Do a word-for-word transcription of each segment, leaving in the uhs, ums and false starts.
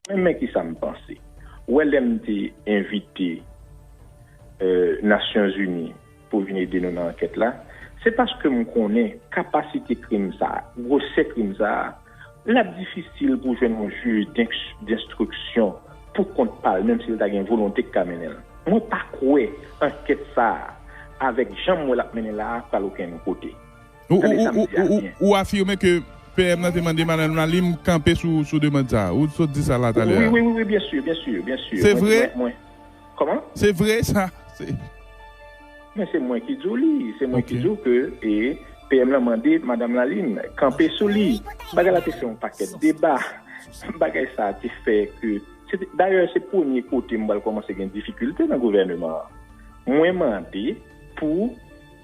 Mwen, men ki sa m panse. Ou wè, lè m te envite euh, Nasyonzini pou vin ede nou nan ankèt la, se paske m konnen kapasite krim sa a, gwosè krim sa a, l ap difisil pou jwenn yon jij d'ens- d'instriksyon pou kont pa l, menm si l ta gen volonte k ka mennen l. Mwen pa kwè ankèt sa a, avèk jan m wè l ap mennen la a, pral okenn kote. Ou, ou, ou, ou, ou, ou afime ke P M nan te mande Madanm Lalim kanpe sou, sou demann sa a. Ou sot di sa la talè a. Wi, wi, wi, wi, byen si, byen si, byen si. Se vre? Kòman? Se vre sa? Se... Men se mwen ki di w li. Se mwen ki di w ke e, P M lan mande Madanm Lalim kanpe sou li. Bagay la te fè yon pakèt deba. Bagay sa a te fè ke... Dayè, se premye kote m pral kòmanse gen difikilte nan gouvèneman an. Mwen mande pou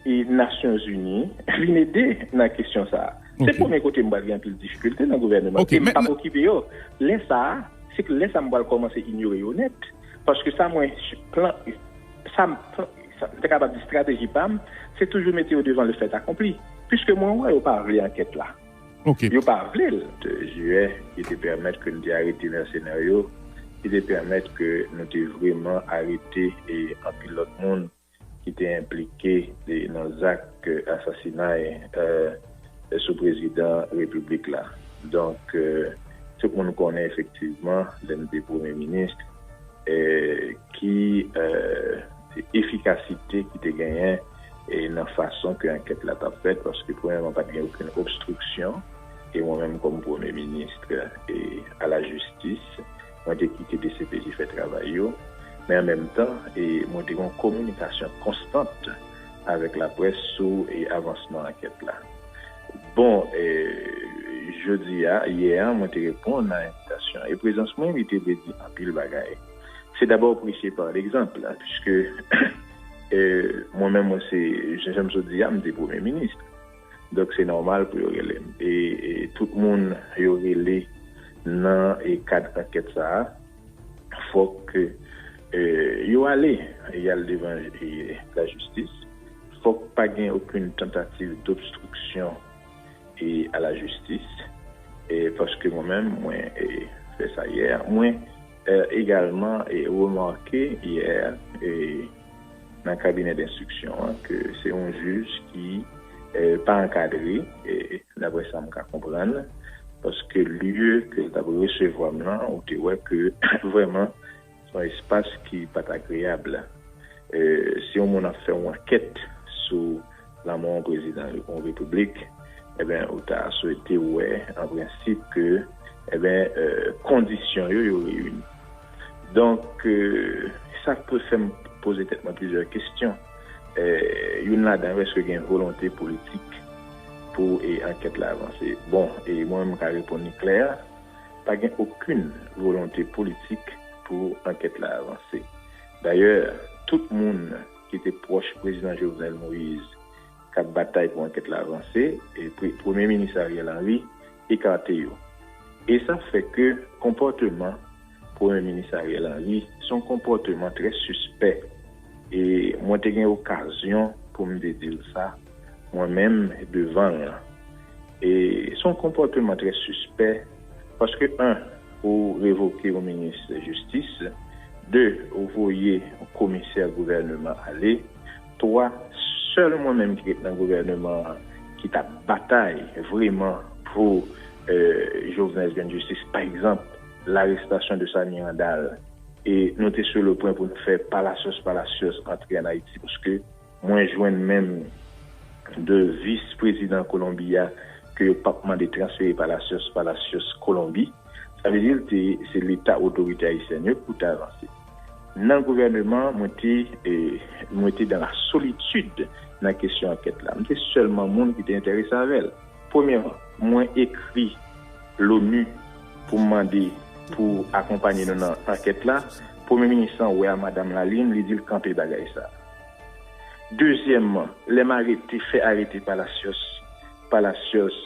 e Nasyonzini vin ede nan kesyon sa a. Se premye kote m pral gen anpil difikilte nan gouvèneman. E m p ap okipe yo. Lè sa a, se lè sa a m pral kòmanse inyore yo nèt. Paske sa mwen plan, sa m plan, sa, m te kapab di estrateji pa m, se toujou mete yo devan le fèt akonpli. Piske mwen wè yo pa vle ankèt la. Yo pa vle l. Jiyè, ki te pèmèt ke nou te arete mèsenè yo, ki te pèmèt ke nou te vrèman arete e anpil lòt moun ki te enplike nan zak asasinay sou prezidan repiblik la. Donk, tout moun konnen efektivman, lè m te premye minis, ki efikasite ki te genyen nan fason ke ankèt la t ap fèt, paske premyèman, pa t gen okenn obstriksyon, e mwen menm kòm premye minis a la jistis, mwen te kite D C P J fè travay yo, men an menm tan, e mwen te gen yon kominikasyon konstant avèk laprès sou e avansman ankèt la. Bon, e, jodi a, yè a, mwen te reponn a envitasyon an. E prezans mwen, li te vle di anpil bagay. Se dabò preche pa legzanp, piske e, mwen menm, mwen se, jan m sot di a, m te premye minis. Donk, se nòmal pou yo rele m. E, e tout moun yo rele nan e kad ankèt sa a, fòk e, yo ale, y al devan e, lajistis. Fòk pa gen okenn tantativ dobstriksyon e, a lajistis. E, paske mwen menm, mwen e, fè sa yè. Mwen e, egalman e, remake yè e, nan kabinè denstriksyon an ke se yon jij ki e, pa ankadre, e, daprè sa m ka konprann, paske lye ke l t ap resevwa m lan, ou te wè ke vrèman se yon espas ki pa t agreyab. E, si yon moun ap fè yon ankèt sou lanmò yon prezidan yon repiblik, ebyen, ou ta swete wè, an prensip, ke, ebyen, e, kondisyon yo, yo reyini. Donk, e, sa k pou fè m poze tèt mwen plizyè kesyon. E, youn ladan yo, èske gen volonte politik pou e, ankèt la avanse? Bon, e mwen, m ka reponn li klè, pa gen okenn volonte politik pou ankèt la avanse. Dayè, tout moun ki te pwòch prezidan Jovenel Moïse k ap batay pou ankèt la avanse, e pre- Premye Minis Ariel Henry ekate yo. E sa fè ke konpòteman Premye Minis Ariel Henry se yon konpòteman trè sispè. E mwen te gen okazyon pou m te di l sa, mwen menm, devan l. E se yon konpòteman trè sispè, paske, en, ou revoke yon minis jistis, de, ou voye yon komisè gouvèneman ale, twa, sèl mwen menm ki ret nan gouvèneman an ki t ap batay vrèman pou e, Jovenel jwenn jistis, pa egzanp, larestasyon de Samy Randal, e nou te sou le pwen pou n fè Palacios Palacios antre ann Ayiti, paske mwen jwenn menm de vis prezidan Kolonbi a ke yo p ap mande transfere Palacios Palacios Kolonbi. Sa vle di l te, se Leta, otorite ayisyèn yo ki pou te avanse. Nan gouvèneman, mwen te, e, mwen te dans la solitude nan kesyon ankèt la. M te sèlman moun ki te enterese avè l. Premyèman, mwen ekri L'ONU pou m mande pou akonpanye nou nan ankèt la. Premye minis lan wè a Madanm Lalime, li di l kanpe bagay sa. Dezyèmman, lè m arete, fè arete Palacios, Palacios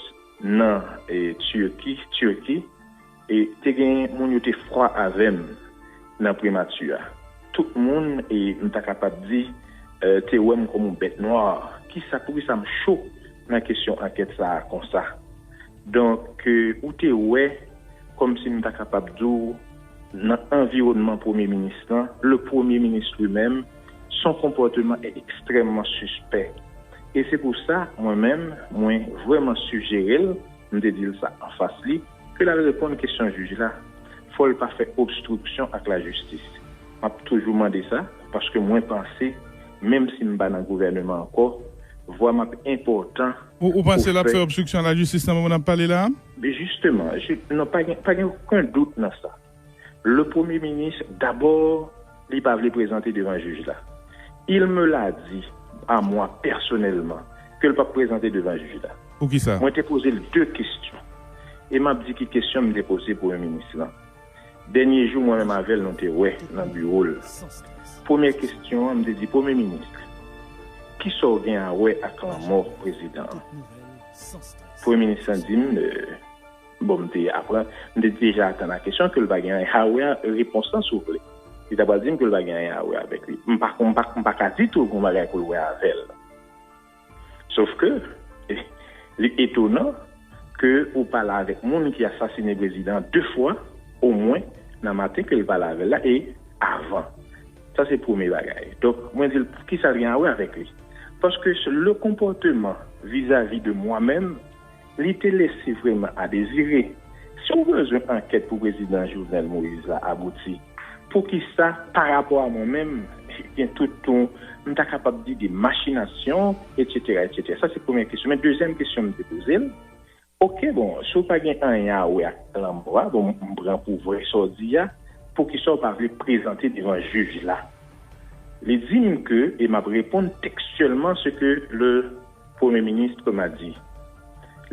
nan e, Turki, Turki, e te gen moun yo te fwa avè m nan primati a. Tout moun, e m ta kapab di, e, te wè m kòm yon bèt nwa. Kisa, poukisa m cho nan kesyon ankèt sa a konsa? Donk, e, ou te wè, kòmsi m ta kapab di w, Nan anviwònman premye minis lan, le premye minis li menm, son konpòteman ekstrèmman sispè. E se pou sa, mwen menm, mwen vrèman sijere l, m te di l sa anfas li, ke l al reponn kesyon jij la. Fò l pa fè obstriksyon ak lajistis. M ap toujou mande sa, paske mwen panse, menm si m pa nan gouvèneman ankò, vwa m ap enpòtan. Ou, ou panse l ap fè obstriksyon a lajistis nan moman n ap pale la a? Men jisteman, non, pa gen, pa gen okenn dout nan sa. Le premye minis, dabò, li pa vle prezante devan jij la. Il me l'a dit à moi personnellement ke l p ap prezante devan jij la. Poukisa? Mwen te poze l de kesyon. E m ap di ki kesyon m te poze premye minis lan. Dènye jou, mwen menm avè l, nou te wè nan biwo l. Premyè kesyon an, m te di, Premye minis, kisa w gen a wè ak lanmò prezidan an? Premye minis lan di m, euh, bon, m te aprann, m te deja atann a kesyon ke l pa gen anyen a wè a repons lan, si w vle. Li ta pral di m ke l pa gen anyen a wè avèk li. M pa, m pa, m pa ka di tou yon bagay pou l wè avè l. Sof ke, li etonan ke ou pale avèk moun ki asasine prezidan de fwa, omwen, nan maten ke l pale avè l la, e avan. Sa se premye bagay. Donk, mwen di l, kisa l gen a wè avèk li? Paske le konpòteman vizavi de mwa menm, li te lese vrèman a dezire. Si w bezwen ankèt pou prezidan Jovenel Moïse la abouti, poukisa, pa rapò a mwen menm, gen tout, tout, m ta kapab di de machinasyon, etsetera, etsetera. Sa se premyè kesyon. Men dezyèm kesyon m te poze l, oke, bon, si w pa gen anyen a wè ak lanmò a, bon, m pran pou vrè sa w di a, poukisa w pa vle prezante devan jij la? Li di m ke, e m ap reponn tekstyèlman ce que le Premye minis m'a dit.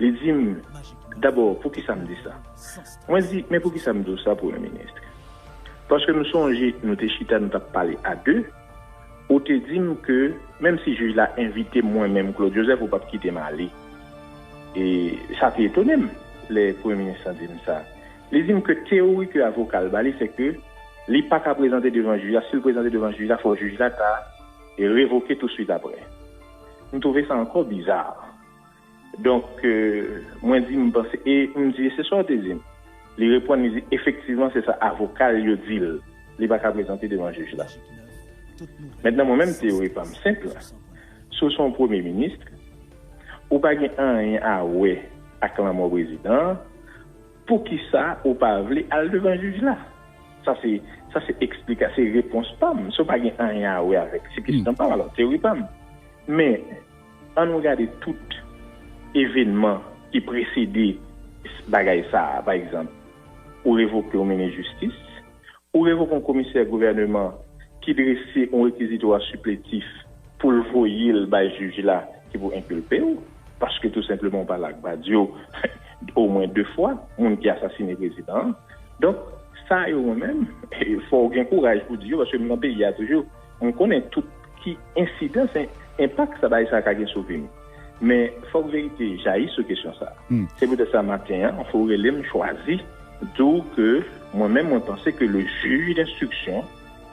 Li di m, dabò, poukisa m di sa? Mwen di, men poukisa m di w sa, Premye minis? Paske m sonje, nou te chita, nou t ap pale a de, ou te di m ke, menm si jij la envite m, mwen menm, Claude Joseph, ou p ap kite m ale. E sa te etone m, lè Premye minis lan di m sa. Li di m ke teyori ke avoka l ba li, se ke li pa ka prezante devan jij la. Si l prezante devan jij la, fò jij la ta revoke touswit apre. M twouve sa ankò biza. Donk, euh, mwen di, m panse, e m di, se sa w te di m. Li reponn, li di, efektivman, se sa avoka l yo di l. Li pa ka prezante devan jij la. Mentnan, mwen menm, teyori pa m senp. Si w se yon premye minis, ou pa gen anyen a wè ak lanmò prezidan an, poukisa ou pa vle al devan jij la? Sa se, sa se eksplika, se repons pa m. Si w pa gen anyen a wè avèk, se kesyon pa m, alò, teyori pa m. Men, ann nou gade tout evènman ki presede bagay sa a, pa egzanp, ou revoke yon minis jistis, ou revoke yon komisè gouvèneman ki drese yon rekizitwa sipletif pou l voye l bay jij la ki pou enkilpe w, paske tou senpleman w pale ak Badio omwen de fwa, moun ki asasine prezidan an. Donk, sa yo mwen menm, fò w gen kouraj pou di yo, paske m nan peyi a toujou, m konnen tout ki ensidans, en- enpak sa bagay sa ka gen sou vi m. Men, fòk verite jayi sou kesyon sa. Se poutèt sa, maten an, fò w rele m, chwazi, di w ke mwen menm, mwen panse ke le juge d'instruction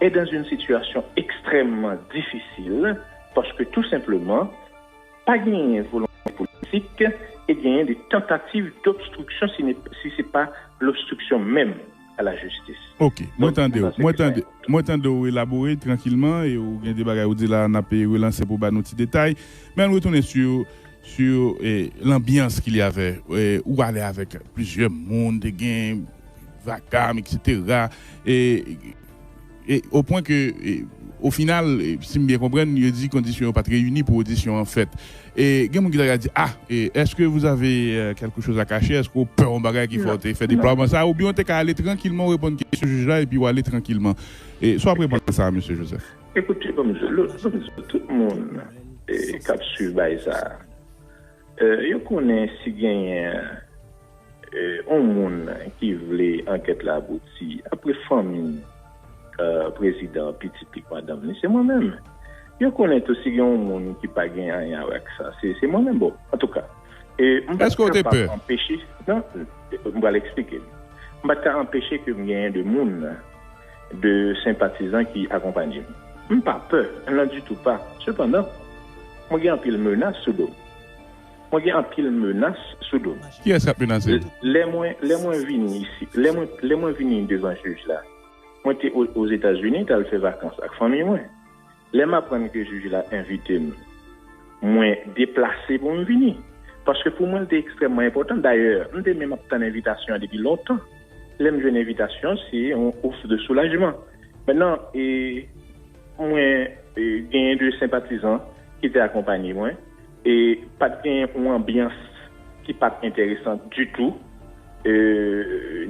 est dans une situation extrêmement difficile, paske tou senpleman, pa genyen volonte politik e genyen de tantativ d'obstruction, si ne- si se pa l'obstruction même à la justice. Ok, mwen tande w, mwen tande, mwen tande w elabore trankilman e ou gen de bagay ou di la, n ap relanse pou ba nou ti detay. Men ann retounen sou, sou, eh, lanbyans qu'il y avait. Eh, ou ale avèk plizyè moun, te gen vakam, etsetera. E, e, o pwen ke, e, o final, e, si m byen konprann, yo di kondisyon yo pa t reyini pou odisyon an fèt. E gen moun ki ta ka di, ah, e, est-ce que vous avez, euh, quelque chose à cacher? Èske w pè yon bagay ki fè w te fè deplwaman sa a? Oubyen w te ka ale trankilman, w reponn kesyon jij la, epi w ale trankilman. E, sa w ap reponn a sa, mesye Joseph? Ekoute, ban m di w, ban m di w, tout moun, e, k ap swiv bagay sa a, e, yo konnen si genyen, e, yon moun ki vle ankèt la abouti, apre fanmi, e, prezidan, pitit li, madanm li, se mwen menm. Yo konnen tou si gen yon moun ki pa gen anyen a wè ak sa, se, se mwen menm. Bon, antouka, e, m pa t kapab anpeche, non, m pral eksplike. M pa t ka anpeche ke m genyen de moun, de senpatizan ki akonpanye m. M pa pè, nan ditou pa. Sepandan, mwen gen anpil menas sou do m. Mwen gen anpil menas sou do m. Kiyès k ap menase w? Lè mwen, lè mwen vini isi, lè mwen, lè mwen vini devan jij la, Mwen te o- Ozetazini, t al fè vakans ak fanmi mwen. Lè m aprann ke jij la envite m, mwen deplase pou m vini. Paske pou mwen, l te ekstrèmman enpòtan. Dayè, m te menm ap tann envitasyon an depi lontan. Lè m jwenn envitasyon, se yon ouf de soulajman. Mentnan, e, mwen e, genyen de senpatizan ki te akonpanye mwen, e pa t genyen yon anbyans ki pa t enteresan ditou e,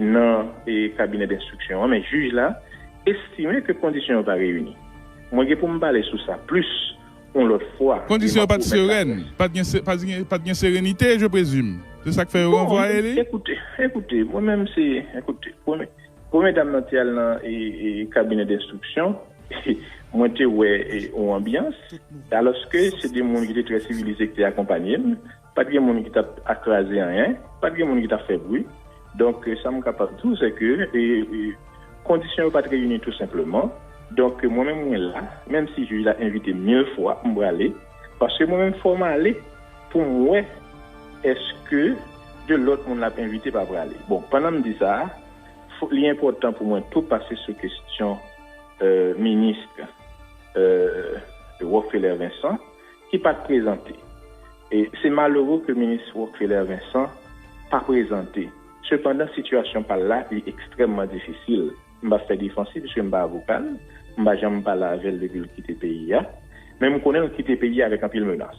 nan e, kabinè denstriksyon an, men jij la estime ke kondisyon yo pa reyini. Mwen gen pou m pale sou sa plis yon lòt fwa. Kondisyon yo pa t serèn, pa t gen, pa t gen, pa t gen serenite, je présume. Se sa k fè yo ranvwaye li? Ekoute, ekoute, mwen menm se, ekoute, premye, premye dam nan te al nan e, e, kabinè denstriksyon, mwen te wè e, yon anbyans, alòske se de moun ki te trè sivilize ki te akonpanye m, pa t gen moun ki t ap kraze anyen, pa t gen moun ki t ap fè bri. Donk, sa m kapab di w, se ke e, e, kondisyon yo pa t reyini tou senpleman. Donk, mwen menm mwen la, menm si jij la envite m mil fwa, m prale, paske mwen menm fò m ale pou m wè èske de lòt moun l ap envite pa prale. Bon, pandan m di sa, fò- li enpòtan pou mwen tou pase sou kesyon e, minis e, Rockefeller Vincent, ki pa t prezante. E se malere ke minis Rockefeller Vincent pa prezante. Sepandan, sitiyasyon pa l la, li ekstrèmman difisil. M p ap fè defansiv, piske m pa avoka l, m pa janm pale avè l depi l kite peyi a. Men m konnen l kite peyi a avèk anpil menas.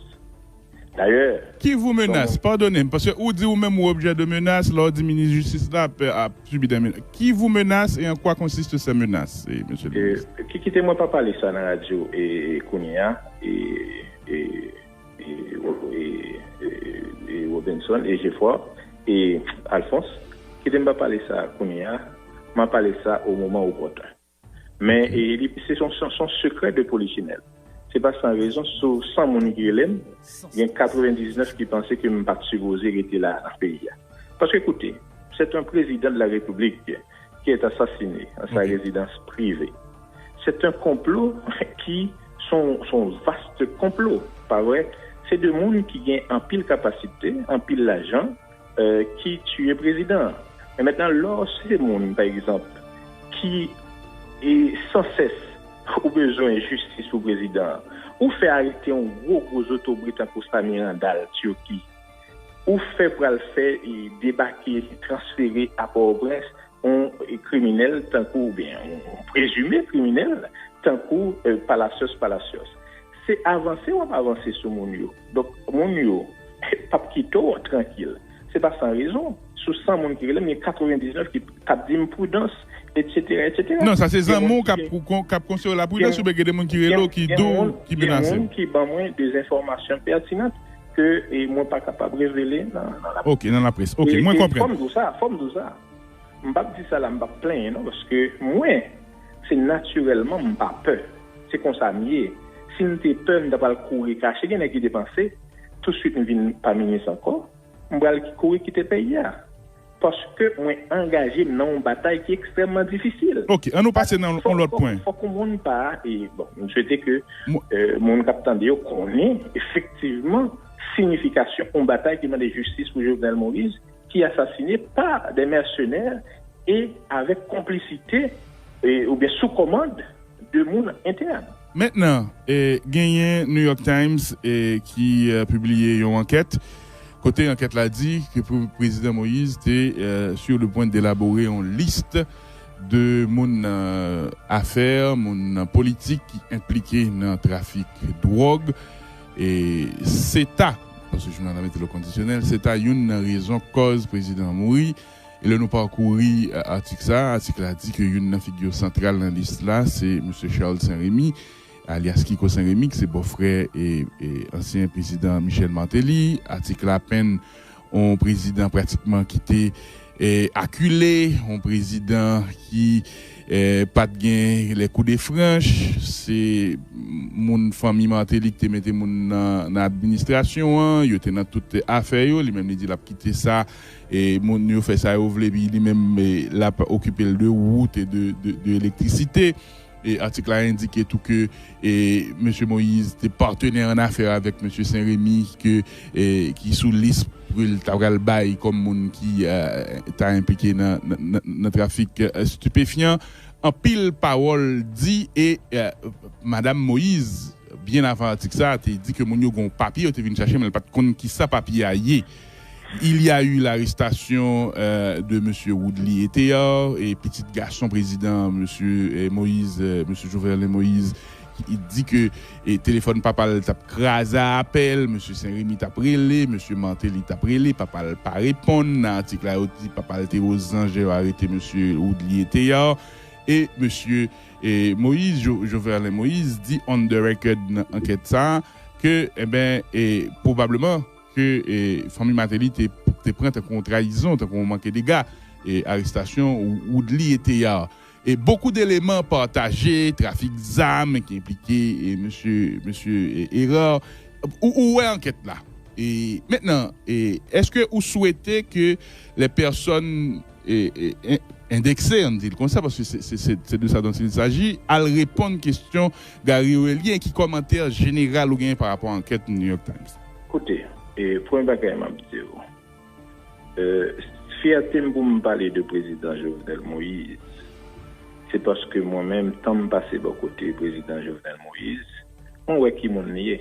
Dayè, Qui vous menace? Pardonne m, paske ou di ou menm ou objè de menas, lè w di minis jistis la ap, ap sibi de menas. Qui vous menace et en quoi consistent ces menaces, eh, monsieur le ministre? E, ki kite mwen pa pale sa nan radyo e, e kounye a, e, e, e, e, e, e Robinson, e Geoffroy, e Alphonse, kite m pa pale sa kounye a, m a pale sa o moman opòtèn. Men e, li, se son, son, son sekrè de polichinèl. Se pa san rezon, sou san moun ki rele m, gen katrevendiznèf ki panse ke m pa t sipoze rete la nan peyi a. Paske, koute, c'est un président de la République qui est assassiné dans sa résidence privée. C'est un complot qui, son, son vaste complot, pa vre? Se de moun ki gen anpil kapasite, anpil lajan, e, ki tiye prezidan an. Men mentnan, lè se moun, pa egzanp, ki, e, sansès ou bezwen jistis pou prezidan an, ou fè arete yon gwo, gwo zotobre tankou Samy Randall, Turki, ou fè pral fè, e, debake, transfere a Pòtoprens, yon, e, kriminèl tankou, oubyen yon prezime kriminèl tankou, e, Palacios Palacios. Se avanse w ap avanse sou moun yo. Donk, moun yo p ap kite w trankil. Se pa san rezon. Sou san moun ki rele m, gen katrevendiznèf ki t ap di m pridans, etsetera, etsetera. Non, sa se zanmi w k ap, k ap konseye w la pridans, oubyen gen de moun ki rele w, ki di w, ki menase w? Gen moun ki ban mwen de enfòmasyon pètinan ke, e, mwen pa kapab revele nan, nan laprès. Ok, nan laprès. Ok, mwen konprann. Fò m di w sa, fò m di w sa. M p ap di sa la, m p ap plenyen non, paske mwen, se natirèlman m pa pè. Se konsa m ye. Si m te pè, m ta pral kouri kache. Gen nèg ki te panse, tousuit m vin pa minis ankò, m pral kouri kite peyi a. Paske mwen angaje m nan yon batay ki ekstrèmman difisil. Ok, ann nou pase nan yon lòt pwen. Fòk yon moun pa, e, bon, m swete ke, e, moun k ap tande yo konnen efektivman siyifikasyon yon batay ki mande jistis pou Jovenel Moïse, ki asasine pa de mèsenè e avèk konplisite, e, oubyen sou kòmand de moun entèn. Mentnan, e, genyen New York Times, e, ki, e, pibliye yon ankèt, kote ankèt la di ke pre- Prezidan Moïse te, e, sur le point d'élaborer yon liste de moun nan afè, moun nan politik ki enplike nan trafik dwòg. E se ta, paske jounal la mete l o kondisyonèl, se ta youn nan rezon kòz prezidan an mouri. E lè nou pakouri, e, atik sa, atik la di ke youn nan figi santral nan lis la, se mesye Charles Saint-Remy, alyas Kiko Saint-Remy, ki se bòfrè e, e ansyen prezidan Michel Martelly. Atik la penn yon prezidan pratikman ki te, e, akile, yon prezidan ki, e, pa t gen les coups de franche. Se moun fanmi Martelly ki te mete moun nan, nan administrasyon an, yo te nan tout afè yo. Li menm li di l ap kite sa, e moun yo fè sa yo vle, epi li menm, e, l ap okipe l de wout e de, de, de elektrisite. E atik la endike tou ke, e, mesye Moïse te patenè an afè avèk mesye Saint-Remy, ke, e, ki sou lis pou l ta pral bay kòm moun ki, e, ta enplike nan, nan, nan, nan trafik, e, estipefyan. anpil pawòl di e, eh, Madam Moïse, byen avan atik sa, te di ke moun yo gen yon papye yo te vin chache, men l pa t konn kisa papye a ye. Il y a eu l'arrestation, euh, de Monsieur Woodly Ethéard, e pitit gason prezidan, Monsieur, eh, Moïse, eh, Monsieur Jovenel Moïse, ki di ke, eh, telefòn papa l t ap kraze apèl, Monsieur Saint-Remy t ap rele, Monsieur Martelly t ap rele, papa l pa reponn. Nan atik la, yo di papa l te ozanj lè yo arete Monsieur Woodly Ethéard. E Monsieur, eh, Moïse, Jo-, Jovenel Moïse di on the record nan ankèt sa a ke, enben, eh, pwobableman, ke, eh, fanmi Martelly te, te pran tankou yon trayizon, tankou yon manke dega, eh, arestasyon Woodly Ethéard. E bokou de eleman pataje, trafik zam ki enplike, eh, mesye, mesye, eh, Hérard. Ou, ou wè ankèt la. E mentnan, eh, èske ou swete ke les personnes, eh, eh, en- endekse, ann di l konsa, paske se, se, se, se de sa dont il s'agit, al reponn kesyon Gary Relien, ki kòmantè jeneral ou genyen pa rapò a ankèt New York Times? Koute, e premye bagay m ap di w, e, fyète m pou m pale de prezidan Jovenel Moïse, se paske mwen menm, tan m pase bò kote prezidan Jovenel Moïse, mwen wè ki moun li ye.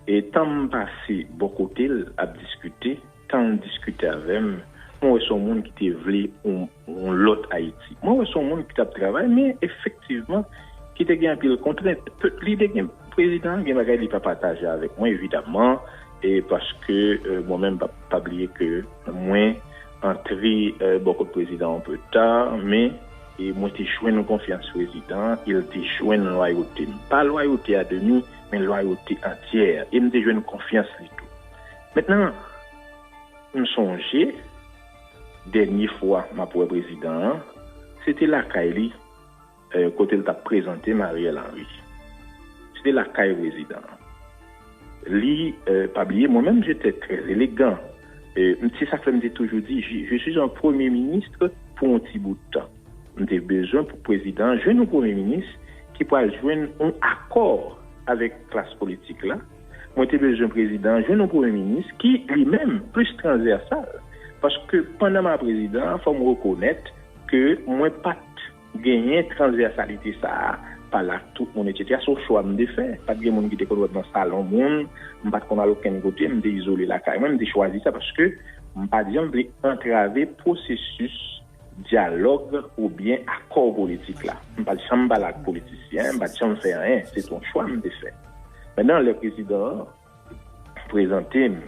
E tan m pase bò kote l ap diskite, tan l diskite avè m, mwen wè se yon moun ki te vle yon, yon lòt Ayiti. Mwen wè se yon moun ki t ap travay, men efektivman, ki te gen anpil kontrent. Pe- Li te gen, prezidan an gen bagay li pa pataje avèk mwen, evidamman, e paske, e, mwen menm, pa, pa bliye ke mwen antre, e, bò kot prezidan an yon pe ta, men, e mwen te jwenn konfyans prezidan an, e l te jwenn lwayote m. Pa lwayote a demi, men lwayote antyè. E m te jwenn konfyans li tou. Mentnan, m sonje, dènye fwa m ap wè prezidan an, se te lakay li, e, kote l t ap prezante m Ariel Henry. Se te lakay prezidan an. Li, e, pa bliye, mwen menm, je te trè elegan. E, m- se sa k fè m te toujou di, je, je suis un premier ministre pour un ti bout de temps. M te bezwen pou prezidan an jwenn yon premye minis ki pral jwenn yon akò avèk klas politik la. Mwen te bezwen prezidan an jwenn yon premye minis ki, li menm, plis transvèsal. Paske pandan m a prezidan an, fò m rekonèt ke mwen pa t genyen transvèsalite sa a, pale ak tout moun, etsetera. Se yon chwa m te fè. Pa t gen moun ki te konn wè m nan salon moun, m pa t konn al okenn kote, m te izole lakay mwen, m te chwazi sa paske m pa t janm vle antrave pwosesis dyalòg oubyen akò politik la. M pa t janm pale ak politisyen, m pa t janm fè anyen. Se t yon chwa m te fè. Mentnan, lè prezidan an prezante m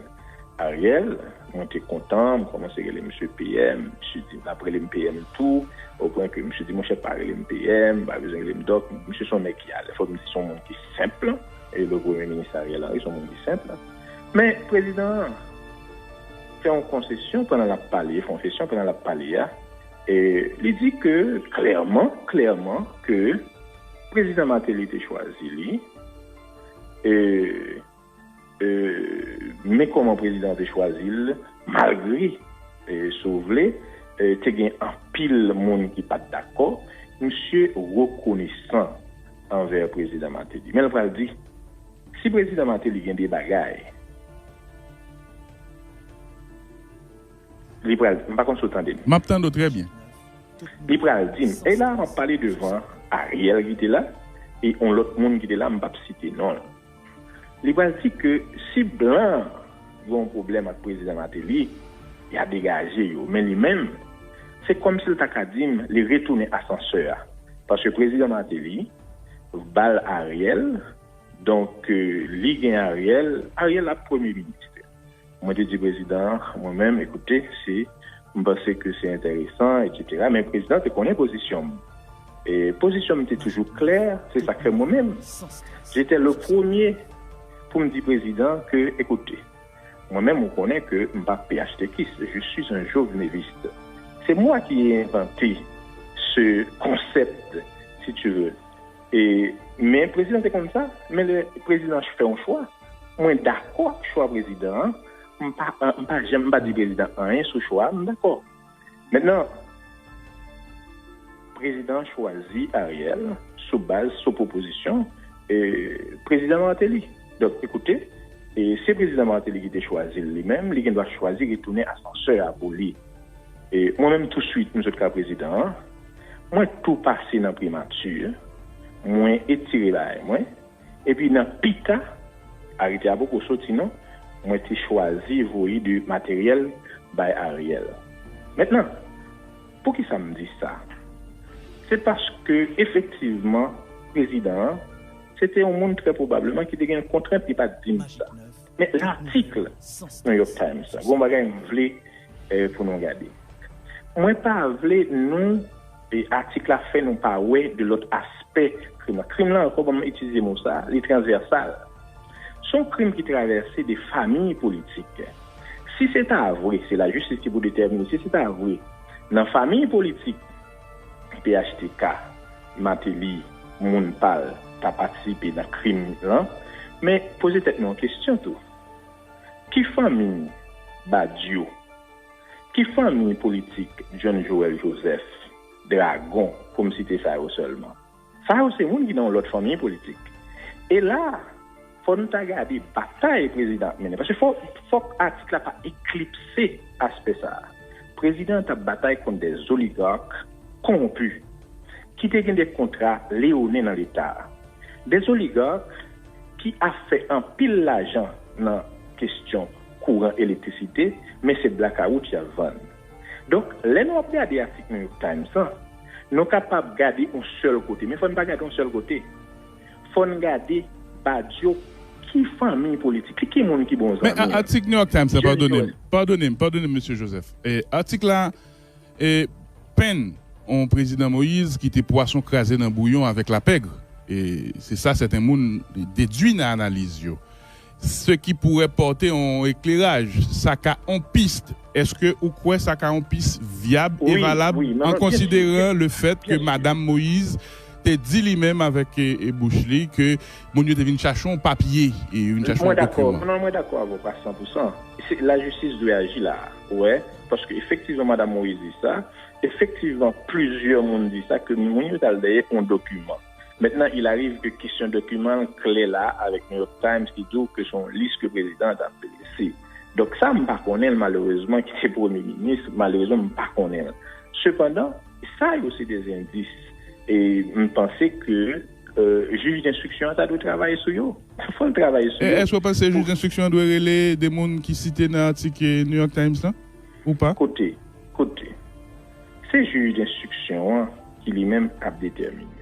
Ariel, mwen te kontan, m kòmanse rele misye P M, misye di, l ap rele m P M tou, opwen ke misye di, monchè, pa rele m P M, pa bezwen rele m Dòk. Misye se yon nèg ki alèz, fòk m di se yon moun ki senp, e le premye minis Ariel Henry se yon moun ki senp. Men prezidan an fè yon konsesyon pandan l ap pale, fè yon konsesyon pandan l ap pale a, e li di ke klèman, klèman ke prezidan Martelly te chwazi li, e, e, men kòman prezidan an te chwazi l, malgre, e, si w vle, e, te gen anpil moun ki pa t dakò, misye rekonesan anvè prezidan Martelly. Men l pral di, si prezidan Martelly gen de bagay, li pral, m pa konn si w tande m. M ap tande w trè byen. Li pral di m, e la, m ap pale devan Ariel ki te la, e yon lòt moun ki te la, m p ap site non l. Li pral di ke si blan gen yon pwoblèm ak prezidan Martelly, y a degaje yo. Men li menm, se kòmsi l ta ka di m, li retounen asansè a. Paske prezidan Martelly ba l Ariel, donk, euh, li gen Ariel, Ariel ap premye minis. Mwen te di prezidan an, mwen menm, ekoute, se, m panse ke se enteresan, etsetera. Men prezidan te konnen pozisyon m. E pozisyon m te toujou klè, se sa k fè mwen menm, j'étais le premier pou m di prezidan ke, ekoute, mwen menm, ou konnen ke m pa P H T kis, je suis un joveneliste. C'est moi qui ai inventé ce concept, si tu veux. E, men prezidan te konn sa, men lè prezidan fè yon chwa, mwen dakò ak chwa prezidan an, m pa, m pa janm, m pa di prezidan anyen sou chwa a, m dakò. Mentnan, prezidan chwazi Ariel sou baz, sou pwopozisyon, e, prezidan Martelly. Donk, ekoute, e, se prezidan Martelly ki te chwazi l li menm, li gen dwa chwazi retounen asansè a pou li. E, mwen menm, touswit, m sot ka prezidan an, Mwen tou pase nan primati, mwen etire bagay mwen, epi nan pita, arete a poko soti non, mwen te chwazi voye de materyèl bay Ariel. Mentnan, poukisa m di sa? Se paske efektivman, prezidan an, se te yon moun trè pwobableman ki te gen kontrent, li pa t di m sa. Men latik New York Times la, gon bagay m vle eh, pou nou gade. Mwen pa vle nou e atik la fè nou pa wè de lòt aspè krim la. Krim la ankò, ban m itilize mo sa, li transvèsal. Se yon krim ki travèse de famiy politik. Si se ta vre, se lajistis ki pou detèmine, si se ta vre, nan famiy politik P H T K, Martelly, moun pa l ta patisipe nan krim lan, men poze tèt nou yon kesyon tou. Ki fanmi Badio? Ki fanmi politik John Joël Joseph, Dragon, pou m site sa yo sèlman? Sa yo se moun ki nan yon lòt fanmi politik. E la, fò nou ta gade batay prezidan ap mennen. Paske fò, fòk atik la pa eklipse aspè sa a. Prezidan an t ap batay kont de oligak kowonpi ki te gen de kontra leyonen nan Leta a. De oligak ki ap fè anpil lajan nan kesyon kouran, elektrisite, men se blakawout y ap vann. Donk, lè nou ap gade atik New York Times lan, nou kapab gade yon sèl kote, men fò n pa gade yon sèl kote. Fò n gade Badio ki fanmi politik li, ki moun ki bon zanmi l. Men atik New York Times la, padone m, padone m, padone m, mesye Joseph. E, atik la, e, penn yon prezidan Moïse ki te pwason kraze nan bouyon avèk lapèg. E se sa sèten moun dedui nan analiz yo. Ce qui pourrait porter yon ekleraj, sa ka yon pis. Èske ou kwè sa ka yon pis vyab e valab an konsideran le fèt ke Madanm Moïse te di li menm avèk e, e bouch li ke moun yo te vin chache yon papye e yo vin chache yon dokiman? Non, mwen dakò avè w pa san pou san. Se, lajistis dwe aji la, ou wè, paske efektivman Madanm Moïse di sa, efektivman plizyè moun di sa, ke moun yo t al dèyè yon dokiman. Maintenant, il arrive que kesyon dokiman klè la avèk New York Times ki di w ke se yon lis ke prezidan an t ap drese. Donk sa, m pa konnen l malerezman, ki se premye minis, malerezman, m pa konnen l. Sepandan, sa yo se de endis. E m panse ke euh, jij denstriksyon an ta dwe travay sou yo. Fò l travay sou yo. Èske w panse jij denstriksyon an dwe rele de moun ki site nan atik New York Times lan? Ou pa? Koute, koute. Se jij denstriksyon an ki li menm ap detèmine.